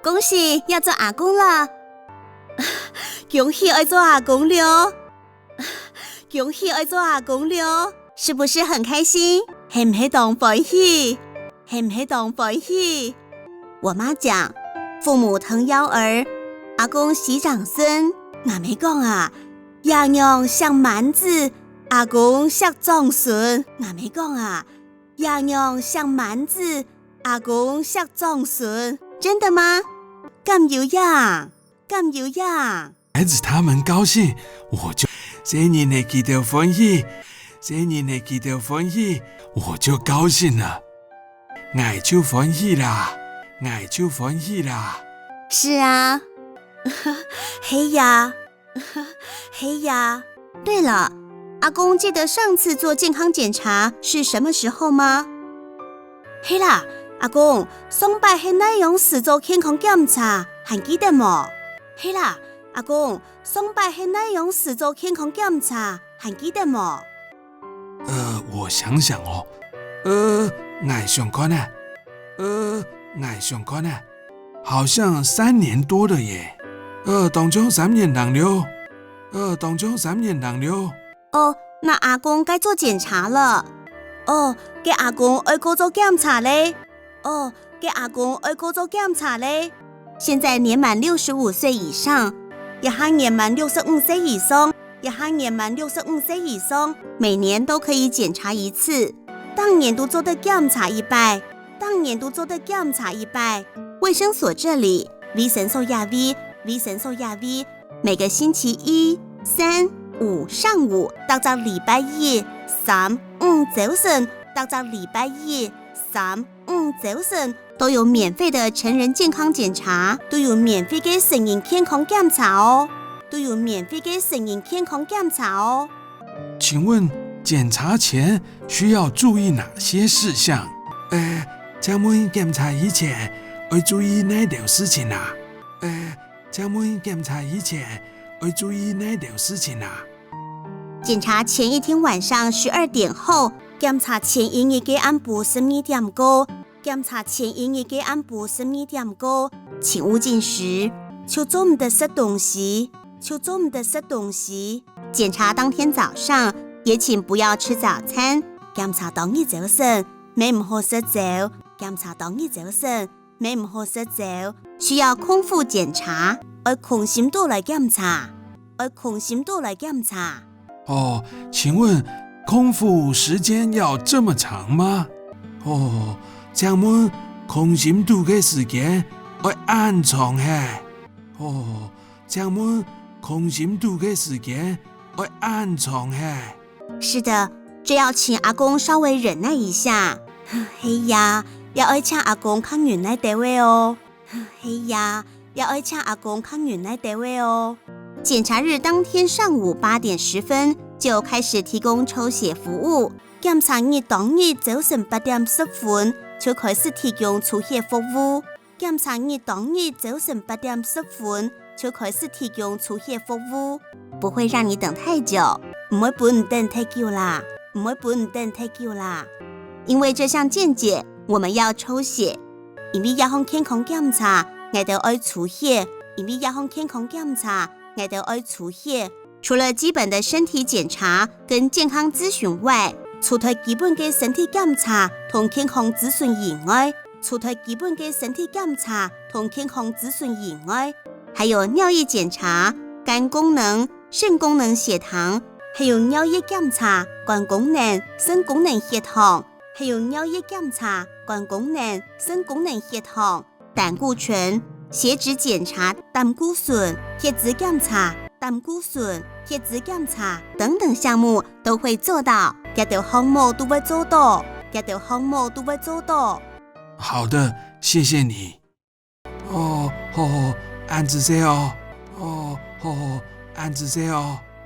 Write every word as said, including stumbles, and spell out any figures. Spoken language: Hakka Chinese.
恭喜要做阿公了！恭喜愛做阿公了！恭喜愛做阿公了！是不是很開心？係毋係當歡喜？係毋係當歡喜？我媽講，父母疼幺兒，阿公惜長孫。𠊎姆講啊，爺娘惜滿子，阿公惜長孫。𠊎姆講啊，爺娘惜滿子，阿公惜長孫。真的嗎？敢有影？敢有影？孩子他們高興，我就，細人仔佢兜歡喜，細人仔佢兜歡喜，我就高興了。𠊎就歡喜啦，𠊎就歡喜啦。是啊，係呀，係呀。對了，阿公記得上次做健康檢查是什麼時候嗎？係啦，阿公，上擺係哪央時做健康檢查，還記得無？係啦，阿公，上擺係哪央時做健康檢查，還記得無？呃，我想想哦。呃，𠊎想看啊。呃，𠊎想看啊。好像三年多了耶。呃，當像三年零了。呃，當像三年零了。哦，那阿公該做檢查了。哦，該阿公愛過做檢查咧。哦，該阿公愛過做檢查咧。現在年滿六十五歲以上，這下年滿六十五歲以上，這下年滿六十五歲以上，每年都可以檢查一次，逐年都做得檢查一擺，逐年都做得檢查一擺。衛生所這裡，衛生所這位，衛生所這位，每個星期一、三、五上午，逐隻禮拜一、三、五朝晨，逐隻禮拜一、三、五朝晨，都有免費的成人健康檢查，都有免費个成人健康檢查哦，都有免費个成人健康檢查哦。請問檢查前需要注意哪些事項？呃，請問檢查以前愛注意哪兜事情啊？呃，請問檢查以前愛注意哪兜事情啊？檢查前一天晚上十二點後，檢查前一日个暗晡十二點過，檢查前一日个暗晡十二點過，請勿進食，就做毋得食東西，就做毋得食東西。檢查當天早上，也請不要吃早餐。檢查當日朝晨，乜毋好食朝。檢查當日朝晨，乜毋好食朝。需要空腹檢查，愛空心肚來檢查，愛空心肚來檢查。哦，請問空腹時間要這麼長嗎？哦，請問空心肚个時間愛恁長係？哦，請問空心肚个時間愛恁長係？是的，這要請阿公稍微忍耐一下。係呀，也愛請阿公較忍耐兜仔哦。係呀，也愛請阿公較忍耐兜仔哦。檢查日當天上午八點十分就開始提供抽血服務，檢查日當日朝晨八點十分就開始提供抽血服務。檢查日當日朝晨八點十分就開始提供抽血服務，不會讓你等太久，毋會分你等忒久啦，毋會分你等忒久啦。因為這項健檢，我們要抽血。因為這項健康檢查，𠊎兜愛抽血。因為這項健康檢查，𠊎兜愛抽血。除了基本的身體檢查跟健康諮詢外，除忒基本个身體檢查同健康諮詢以外，除忒基本个身體檢查同健康諮詢以外，還有尿液檢查、肝功能、腎功能、血糖，還有尿液檢查、肝功能、腎功能、血糖，還有尿液檢查、肝功能、腎功能、血糖。膽固醇、血脂檢查、膽固醇、血脂檢查、膽固醇、血脂檢查等等項目都會做到。這兜項目都會做到，這兜項目都會做到。好的，謝謝你。哦，好好，恁仔細哦。哦，好好，恁仔細哦。